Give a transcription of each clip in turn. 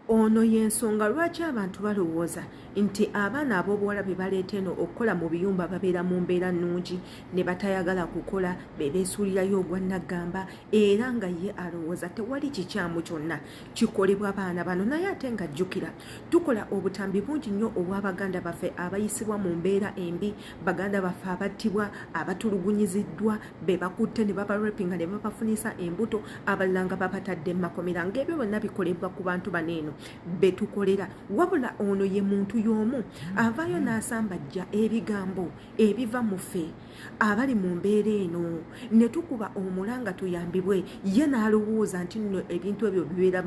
Ono y'ensonga lwaki abantu balowooza nti abaana ab'obuwala be baleeta eno okukola mu biyumba babeera mu mbeera nnungi ne batayagala kukola, be beesuulirayo ogwa nnaggamba, era nga ye alowooza tewali kikyamu kyonna kikolebwa baana bano. Naye ate nga jjukira, tukola obutambi bungi nnyo obw'abaganda baffe abayisibwa mu mbeera embi, baganda baffe abattibwa, abatulugunyiziddwa, be bakutte ne babarepinga ne babafunisa embuto, abalala nga babatadde mu makomera, ng'ebyo byonna bikolebwa ku bantu bano eno be tukolera. Wabula ono ye muntu y'omu avaayo n'asambajja ebigambo ebiva mu ffe abali mu mbeera eno ne tukuba omulanga tuyambibwe, ye n'alowooza nti nno ebintu ebyo bibeera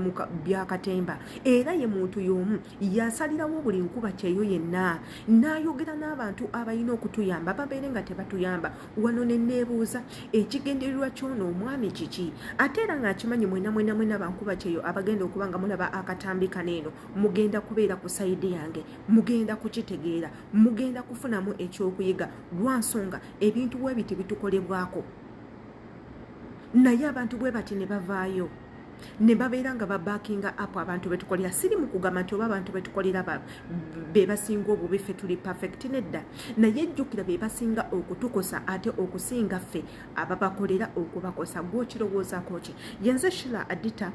byakatemba. Era ye muntu y'omu yasalirawo buli nkuba kyeyo yenna n'ayogera n'abantu abalina okutuyamba babeere nga tebatuyamba. Wano ne neebuuza ekigendererwa ky'ono omwami kiki, ate era ng'akimanyi mwena mwena mwena bankuba kyeyo abagenda okuba nga mulaba akatambi kano eno mugenda kubeera ku sayidi yange, mugenda kukitegeera, mugenda kufunamu ekyokuyiga lwa nsonga ebintu bwe biti bitukolebwako. Naye abantu bwe bati ne bavaayo ne babeera nga babakinga up abantu betukolera. Siri mu kugamba nti oba abantu betukolera be basinga obubi, ffe tuli perfect, nedda, naye jjukira be basinga okutukosa ate okusinga ffe ababakolera okubakosa. Gwokirowoozaako ki? Yenze Shila Adita.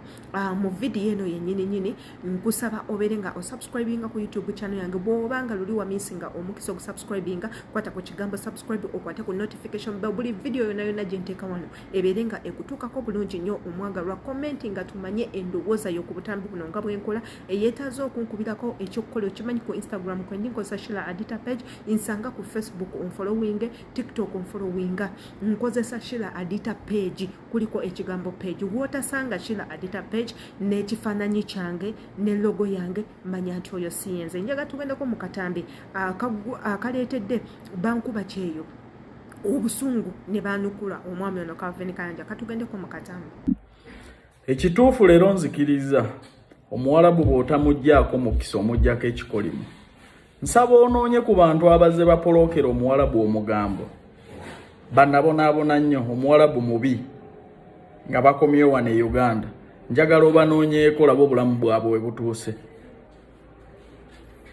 Mu vidiyo eno yennyini nyini nkusaba obeere nga osubscribinga ku YouTube channel yange. Bw'oba nga luli wamissinga omukisa ogusubscribinga, kwata ku kigambo "subscribe", okwate ku notification bell, buli vidiyo yonna yonna gye nteeka wano ebeere nga ekutuukako bulungi nnyo. Omwagalwa, comment nga tumanye endowooza yo ku butambi buno nga bwenkola. Eyeetaaza okunkubirako, ekyokukola okimanyi. Ku Instagram kwendi nkozesa Shila Adita Page, nsanga ku Facebook onfollowing, TikTok onfollowinga, nkozesa Shila Adita Page, kuliko ekigambo "page". Wootasanga Shila Adita Page n'ekifaananyi kyange ne logo yange, manya nti oyo si yenze. Njaga tugendeko mu katambi akaleetedde bankuba kyeyo obusungu ne baanukula omwami ono Calvin Kayanja. Katugendeko mu katambi. Ekituufu leero nzikiriza omuwalabu bw'otamuggyako mukisa, omuggyako ekikolimo. Nsaba onoonye ku bantu abazze bapolookera omuwalabu omugambo, bannabonaabona nnyo, omuwalabu mubi, nga bakomyewo wano e Uganda. Njagala obanoonyeeko laba obulamu bwabwe we butuuse.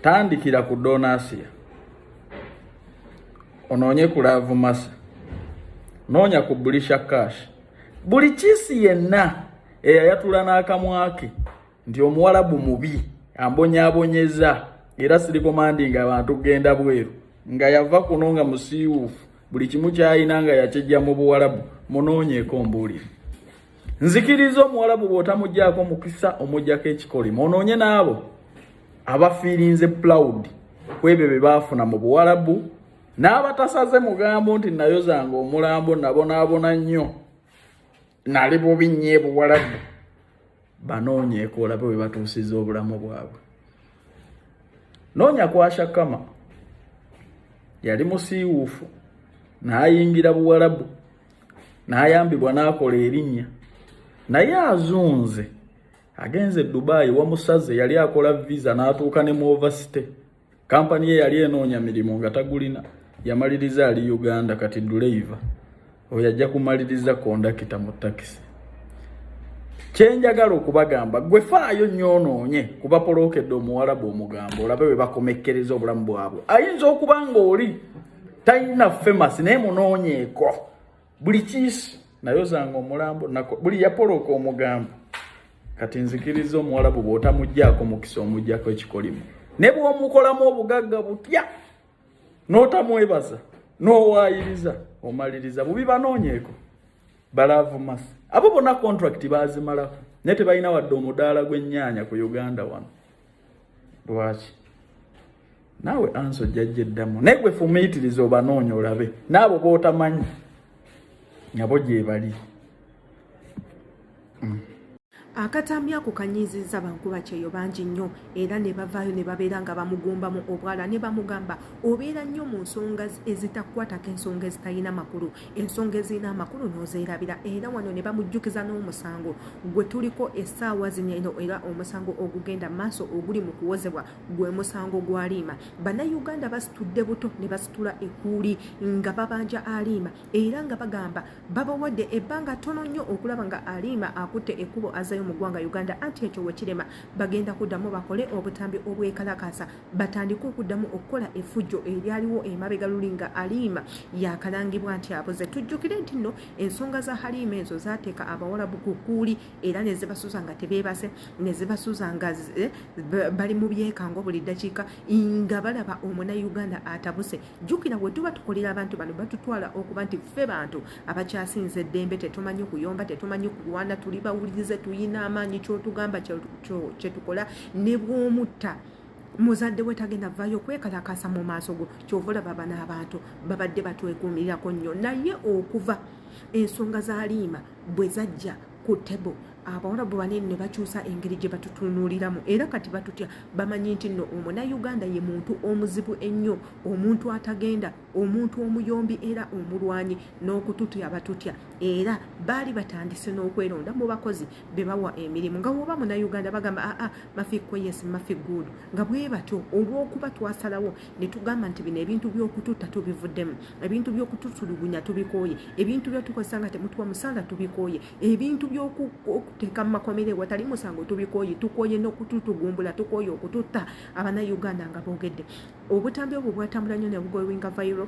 Tandikira ku Donasiya, onoonye ku Love Masa, noonya ku Bulisha Cash, buli kiisi yenna eyayatula n'akamwa ke nti omuwalabu mubi, ambonyaabonyeza, era sirecommendinga abantu kugenda bweru, nga yava kuno nga musiiwuufu, buli kimu kyalina nga yakijja mu buwalabu. Munoonyeeko mbuulire. Nzikiriza omuwalabu bw'otamuggyako mukisa, omuggyako ekikolimo. Onoonye n'abo abafiirinze proud ku ebyo bye baafuna mu buwalabu, n'abatasaze mugambo nti nayozanga omulambo, nabonaabona nnyo, nali bubi nnyo ebuwalabu. Banoonyeeko olabe bwe batuusiza obulamu bwabwe. Noonya kwasha kama yali musiiwuufu n'ayingira buwalabu n'ayambibwa n'akola erinnya, naye azunze, agenze e Dubai, wamusaze. Yali akola visa n'atuuka ne mu overstay. Kampani ye yali enoonya mirimu nga tagulina. Yamaliriza ali Uganda, kati driver. Oyo ajja kumaliriza kondakita mu takisi. Kyenjagala okubagamba, gwe faayo nnyo onoonye kuba polookedde omuwalabu omugambo, olabe bwe bakomekkereza obulamu bwabwe. Ayinza okuba ng'oli talina famous, naye munoonyeeko buli kiisi nayozanga omulambo nako buli yapolooka omugambo. Kati nzikiriza omuwalabu bw'otamuggyako mukisa, omuggyako ekikolimo. Ne bw'omukolamu obugagga butya n'otamwebaza n'owaayiriza, omaliriza bubi. Banoonyeeko ba Love Masi, abo bonna contract baazimalako, naye tebalina wadde omudaala gw'ennyaanya ku Uganda wano. Lwaki? Naawe anso jjajja eddamu, naye gwe fumiitiriza, obanoonya olabe n'abo b'otamanyi nabo gye bali. Akatambi ako kanyiizizza bankuba kyeyo bangi nnyo, era ne bavaayo ne babeera nga bamugumbamu obwala ne bamugamba, obeera nnyo mu nsonga ezitakukwatako, ensonga ezitalina makulu, ensonga ezirina amakulu n'ozeerabira. Era wano ne bamujjukiza n'omusango gwe tuliko essaawa zino eno, era omusango ogugenda maaso oguli mu kuwozebwa gwe musango gwa Liima. Bannayuganda basitudde buto ne basitula ekkuuli nga babanja Aliima, era nga bagamba babawadde ebbanga ttono nnyo okulaba nga Aliima akutte ekkubo azayo. okubazzayo mu ggwanga Uganda. Anti ekyo wekirema bagenda kuddamu bakole obutambi obwekalakasa, batandike okuddamu okukola effujjo eryaliwo emabega luli nga Halima yakalangibwa nti abuze. Tujjukire nti nno ensonga za Halima ezo zateeka Abawalabu ku kkuuli era ne zibasuza nga tebeebase, ne zibasuza nga bali mu byekango buli ddakiika nga balaba Omunauganda atabuse. Jjukira, bwe tuba tukolera abantu bano batutwala okuba nti ffe bantu abakyasinza eddembe, tetumanyi kuyomba, tetumanyi kulwana, tuli bawulirize, tuyina amaanyi, kyotugamba kyetukola, ne bw'omutta muzadde we tagenda vaayo kwekalakasa mu maaso go. Kyova olaba bano abantu babadde batwekuumirirako nnyo, naye okuva ensonga za Halima bwe zajja ku table, Abawarabu banene ne bakyusa engeri gye batutunuuliramu, era kati batutya. Bamanyi nti nno Omunauganda ye muntu omuzibu ennyo, omuntu atagenda, omuntu omuyombi era omulwanyi, n'okututya batutya. Era baali batandise n'okweronda mu bakozi be bawa emirimu, nga woba Munauganda bagamba, "Aa, mafi kweyes, mafi good." Nga bwe batyo, olw'okuba twasalawo ne tugamba nti bino ebintu by'okututta tubivuddemu, ebintu by'okututulugunya tubikooye, ebintu byotukozesa nga temutuwa musaala tubikooye, ebintu by'okuteeka mu makomere watali musango tubikooye, tukooye n'okututugumbula, tukooye okututta. Abannayuganda nga boogedde, obutambi obwo bwatambula nnyo ne bugoinga viral.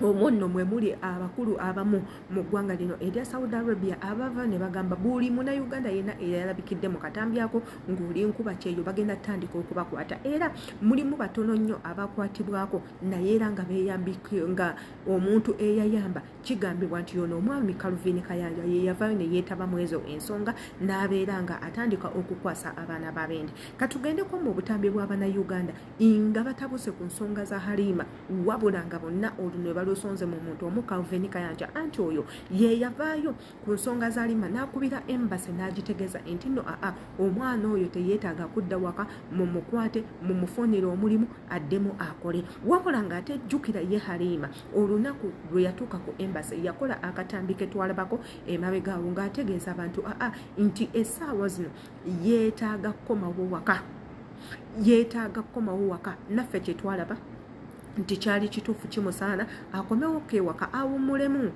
Omwo nno mwe muli abakulu abamu mu ggwanga lino erya Saudi Arabia abava ne bagamba buli Munauganda yenna eyalabikidde mu katambi ako ng'oli nkuba kyeyo bagenda tutandika okubakwata. Era mulimu batono nnyo abakwatibwako, naye era nga beeyambik nga omuntu eyayamba kigambibwa nti yono omwami Calvin Kayanja ye yavaayo ne yeetaba mu ezo ensonga n'abeera nga atandika okukwasa abaana b'abendi. Katugendeko mu butambi bw'Abannayuganda nga batabuse ku nsonga za Halima, wabula nga bonna olunwe balusonze mu muntu omu, Calvin Kayanja. Anti oyo ye yavaayo ku nsonga za Halima n'akubira embassy n'agitegeeza nti nno aa, omwana oyo teyeetaaga kudda waka, mumukwate, mumufunire omulimu addemu akole. Wabula ng'ate jjukira, ye Halima olunaku lwe yatuuka ku embassy yakola akatambi ke twalabako emabega awo ng'ategeeza abantu aa nti essaawa zino yeetaaga kukomawo waka, yeetaaga kukomawo waka. Naffe kyetwalaba nti kyali kituufu, kimusaana akomewo kewaka awummulemu.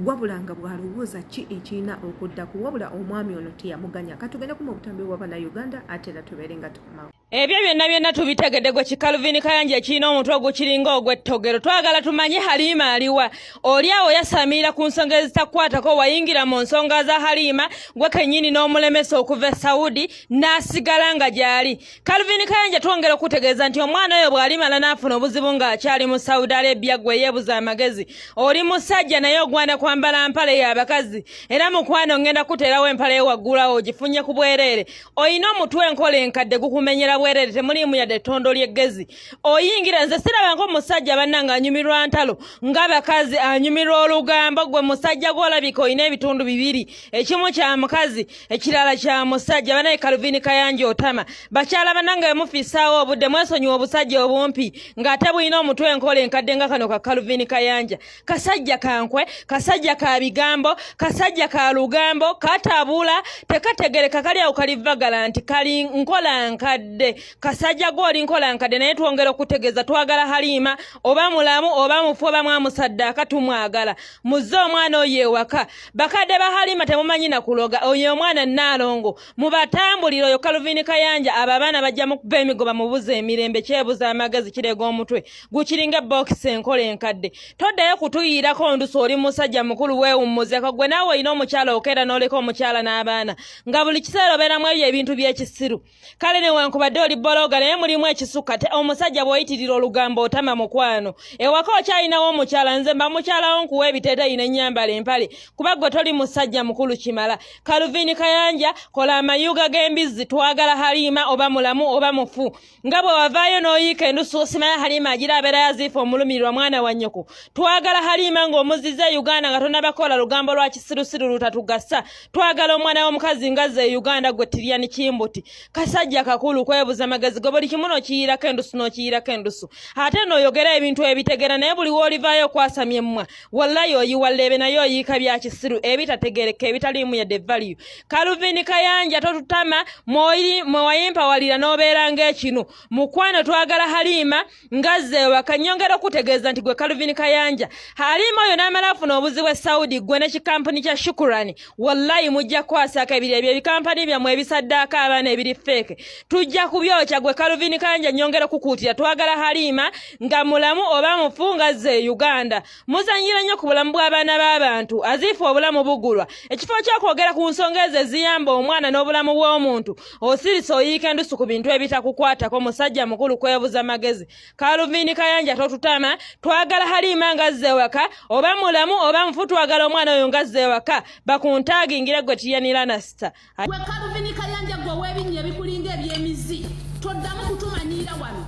Wabula nga bw'alowooza ki ekirina okuddaku, wabula omwami ono teyamuganya. Katugende mu butambi bw'Abannayuganda ate era tubeere nga tukomawo. Ebyo byonna byonna tubitegedde. Gwe Kikaluvini Kayanja ekirina omutwe ogukiringa ogw'ettogero, twagala tumanye Halima aliwa. Oli awo yasamirira ku nsonga ezitakukwatako. Wayingira mu nsonga za Halima gwe kennyini n'omulemesa okuva e Saudi n'asigala nga gy'ali. Calvin Kayanja, twongera okutegeeza nti omwana oyo bw'alimala n'afuna obuzibu ng'akyali mu Saudi Arabia, gwe yeebuza amagezi. Oli musajja naye ogwana kwambala mpale y'abakazi, era mukwano ngenda kuteerawo empale yo waggulu awo ogifunye ku bwereere. Olina omutwe enkola enkadde, gukumenyera bwereere, temuliimu yadde ettondo ly'eggezi. Oyingira nze sirabanga omusajja bannange anyumirwa ntalo ng'abakazi, anyumirwa olugambo. Gwe musajja gw'olabika olina ebitundu bibiri, ekimu kya mukazi, ekirala kya musajja. Banaye Kaluvini Kayanja otama. Bakyala bannange, bemufisaawo obudde, mwesonyiwa obusajja obumpi ng'ate bulina omutwe enkola enkadde nga kano ka Kaluvini Kayanja. Kasajja kankwe, kasajja ka bigambo, kasajja ka lugambo, katabula, tekategereka, kali awo kalivagala nti kali nkola nkadde. Kasajja gwe oli nkola nkadde, naye twongera okutegeeza twagala Halima, oba mulamu oba mufu oba mwamusaddaaka, tumwagala. Muzze omwana oyo ewaka. Bakadde ba Halima, temumanyi na kuloga. Oyo omwana Nnaalongo mubatambulire. Oyo Kaluvini Kayanja, abo abaana bajja mukuba emigoba, mubuze emirembe. Kyebuza amagezi, kirega omutwe gukiringa bokisi enkola enkadde. Toddayo kutuyiirako ndusu, oli musajja mukulu, weewummuzeko. Gwe naawe olina omukyala, okeera n'oleka omukyala n'abaana, nga buli kiseera obeeramu ebyo ebintu by'ekisiru. Kale newankubadde oli blogger, naye mulimu ekisukka. Te omusajja bw'oyitirira olugambo otama. Mukwano, ewaka okyalinawo omukyala, nze mba mukyalawo nkuwa ebiteeteeyi n'ennyambala empale, kuba gwe toli musajja mukulu kimala. Kaluvini Kayanja, kola amayuga g'embizzi. Twagala Halima, oba mulamu oba mufu. Nga bwe wavaayo n'oyiika endusu, simanya Halima agira abeera yaziifa omulumirirwa mwana wa nnyoko. Twagala Halima ng'omuzizza e Uganda, nga tonabakola lugambo lwa kisirusiru lutatugasa. Twagala omwana w'omukazi ngazza e Uganda. Gwe tiryani kimbuti, kasajja kakulu kwebuza. kwebuza magezi gwe buli kimu n'okiyirako endusu n'okiyirako endusu ate n'oyogera ebintu ebitegera naye buli w'olivaayo okwasamya emmwa wallayi oyiwa leebe naye oyiika bya kisiru ebitategereka ebitaliimu yadde value. Calvin Kayanja totutama mwe wayimpawalira n'obeera ng'ekinu. Mukwano twagala Halima ngazze ewaka. Nnyongera okutegeeza nti gwe Calvin Kayanja Halima oyo n'amala afuna obuzibu e Saudi gwe ne kikampuni kya Shukurani wallayi mujja kukwasako ebiri ebyo ebikampani byammwe ebisaddaako abaana ebiri feeke tujja kubyokya. Gwe Calvin Kayanja nnyongera okukuutira twagala Halima nga mulamu oba mufu ngazze e Uganda. Muzannyira nnyo ku bulamu bw'abaana b'abantu aziifu obulamu bugulwa. Ekifo ky'okwogera ku nsonga ezo eziyamba omwana n'obulamu bw'omuntu osirisa oyiika endusu ku bintu ebitakukwatako. Musajja mukulu kwebuza magezi. Calvin Kayanja totutama twagala Halima ngazze ewaka oba mulamu oba mufu twagala omwana oyo ngazze ewaka bakuntaagingira gwe tiyanira nasita. Gwe Calvin Kayanja gwe ow'ebinnya ebikulinga eby'emizi toddamu kutumanyiira wano.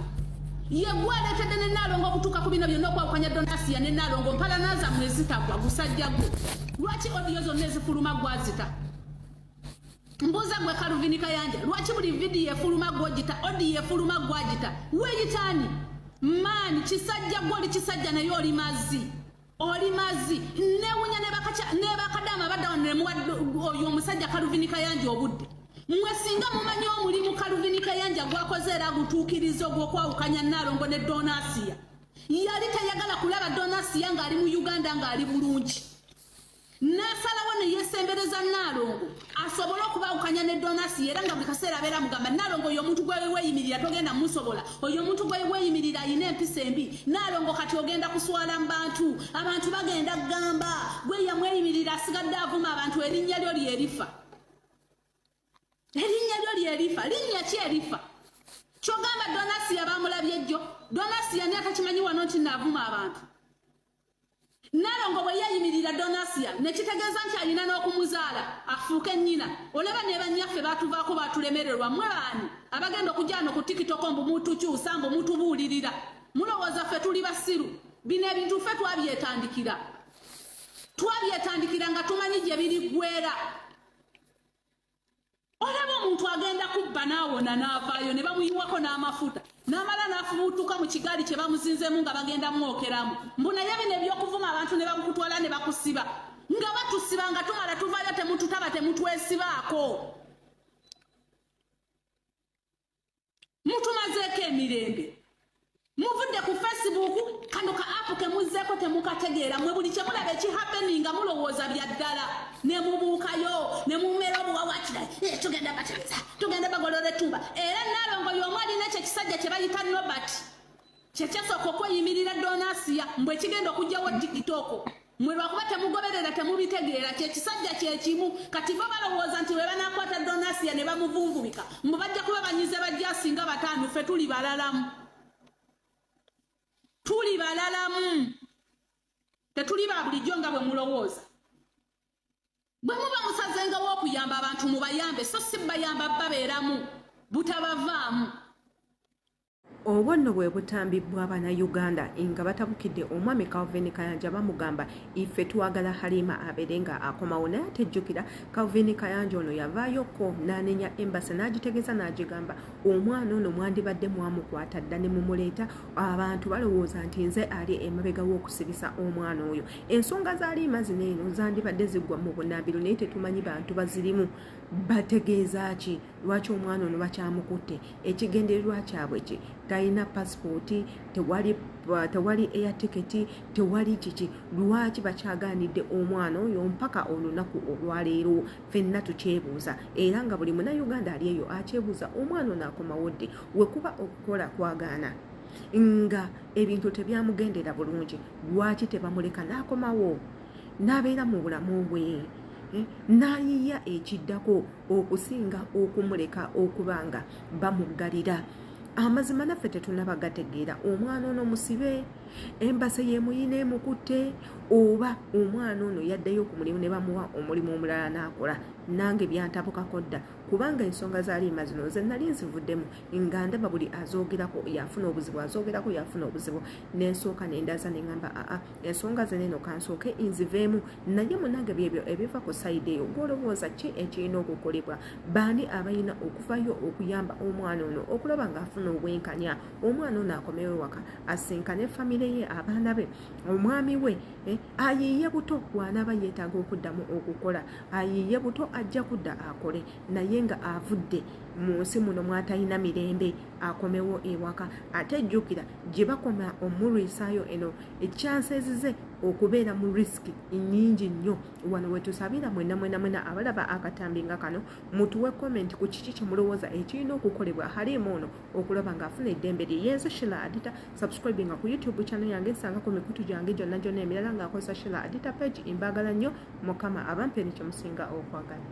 Ye gwe aleetedde ne Nnaalongo okutuuka ku bino byonna okwawukanya Donasiya ne Nnaalongo mpalana zammwe ezitagwa gusajja gwe. Lwaki odiyo zonna ezifuluma gwazita? Mbuuza gwe Calvin Kayanja lwaki buli vidiyo efuluma gwogita odiyo efuluma gwagita? Weeyitaani maani kisajja gwe oli kisajja naye oli mazzi. Oli mazzi. Newunya ne bakadaama abadda wano ne muwa oyo omusajja Calvin Kayanja obudde. Mmwe singa mumanyi omulimu Calvin Kayanja gwakoze era agutuukiriza ogw'okwawukanya Nnaalongo ne Donasiya. Yali tayagala kulaba Donasiya ng'ali mu Uganda ng'ali bulungi. N'asalawo ne yeesembereza Nnaalongo asobole okubaawukanya ne Donasiya era nga buli kaseera abeera amugamba Nnaalongo oyo omuntu gwe weeyimirira togenda musobola, oyo omuntu gwe weeyimirira alina empisa embi, Nnaalongo kati ogenda kuswala mu bantu, abantu bagenda kugamba gwe yamweyimirira asigadde avuma abantu erinnya lyo lyerifa. Erinnya lyo lyerifa, linnya ki erifa? Ky'ogamba Donasiya baamulabye jjo, Donasiya ni atakimanyi wano nti naavuma abantu. Nnaalongo bwe yeeyimirira Donasiya ne kitegeeza nti alina n'okumuzaala afuuke nnyina. Olaba ne bannyaffe baatuvaako baatulemererwa. Mmwe baani abagenda okujja wano ku TikTok mbu mutukyusa mbu mutubuulirira? Mulowooza ffe tuli basiru? Bino ebintu ffe twabyetandikira. Twabyetandikira nga tumanyi gye biriggweera. Olaba omuntu agenda kubba n'awona n'avaayo ne bamuyiwako n'amafuta n'amala n'afubuutuka mu kigaali kye bamuzinzeemu nga bagenda mwokeramu mbu naye bino eby'okuvuma abantu ne bakutwala ne bakusiba nga batusiba nga tumala tuvaayo temututaba temutwesibaako. Mutumazeeko emirembe. Muvudde ku Facebook kano ka app ke muzzeeko temukategeera mwe buli kye mulaba ekihappeninga mulowooza bya ddala ne mubuukayo ne mumera obuwawatira tugenda batebeza tugenda bagolola ettumba. Era Nnaalongo y'omu alina ekyo ekisajja kye bayita Nobert kye kyasooka okweyimirira Donasiya mbu ekigenda okuggyawo TikTok. Mwe lwakuba temugoberera temubitegeera kye kisajja kye kimu kati bo balowooza nti bwe banaakwata Donasiya ne bamuvunvubika mbu bajja kuba banyize bajjaasi nga bataano. Ffe tuli balalamu, tuli balalamu, tetuli ba bulijjo nga bwe mulowooza. Bwe muba musazengawo okuyamba abantu mubayambe so si bayamba babeeramu butabavaamu. Obwo nno bwe butambi bw'Abannayuganda nga batabukidde omwami Calvin Kayanja bamugamba ife twagala Halima abeere nga akomawo naye ate jjukira Calvin Kayanja ono yavaayoko n'anenya embassy n'agitegeeza n'agigamba omwana ono mwandibadde mwamukwata dda ne mumuleeta abantu balowooza nti nze ali emabega w'okusibisa omwana oyo. Ensonga za Halima zino eno zandibadde ziggwa mu bunnambiro naye tetumanyi bantu bazirimu bategeeza ki lwaki omwana ono bakyamukutte ekigendererwa kyabwe ki talina pasipooti tewali air ticket tewali kiki lwaki bakyagaanidde omwana oyo mpaka olunaku olwaleero ffenna tukyebuuza era nga buli munnayuganda ali eyo akyebuuza omwana ono akomawo ddi wekuba okukola kwagaana nga ebintu tebyamugendera bulungi lwaki tebamuleka n'akomawo n'abeera mu bulamu bwe n'ayiya ekiddako okusinga okumuleka okuba nga bamuggalira. Amazima naffe tetunnaba gategeera omwana ono musibe embase y'emuyina emukutte oba omwana ono yaddayo ku mulimu ne bamuwa omulimu omulala n'akola. Nange byantabukako dda. Kubanga ensonga za Halima zino nze nali nzivuddemu nga ndaba buli azoogerako yafuna obuzibu, azoogerako yafuna obuzibu, nensooka nendaza neŋamba aa ensonga zeneno kansooke nziveemu. Naye munange byebyo ebiva ku side eyo. Gwolowooza ki ekirina okukolebwa? Baani abalina okuvayo okuyamba omwana ono okulaba ng'afuna obwenkanya, omwana ono akomewo waka asinkane famire ye, abaana be, omwami we, ayiiye buto? Bw'anaaba yeetaaga okuddamu okukola, ayiiye buto, ajja kudda akole, naye nga avudde mu nsi muno mwatalina mirembe, akomewo ewaka. Ate jjukira gye bakoma omulwisaayo eno, chances ze okubeera mu risk nnyingi nnyo. Wano wetusabira mwena mwena mwena abalaba akatambi nga kano, mutuwe comment ku kiki kyemulowooza ekirina okukolebwa Halima ono okulaba ng'afuna eddembe lye. Yenze Shila Adita. Subscribinga ku YouTube channel yange, nsanga ku mikutu gyange gyonna gyonna emirala ng'akozesa Shila Adita page. Mbaagala nnyo, Mukama abampe ne kyemusinga okwagala.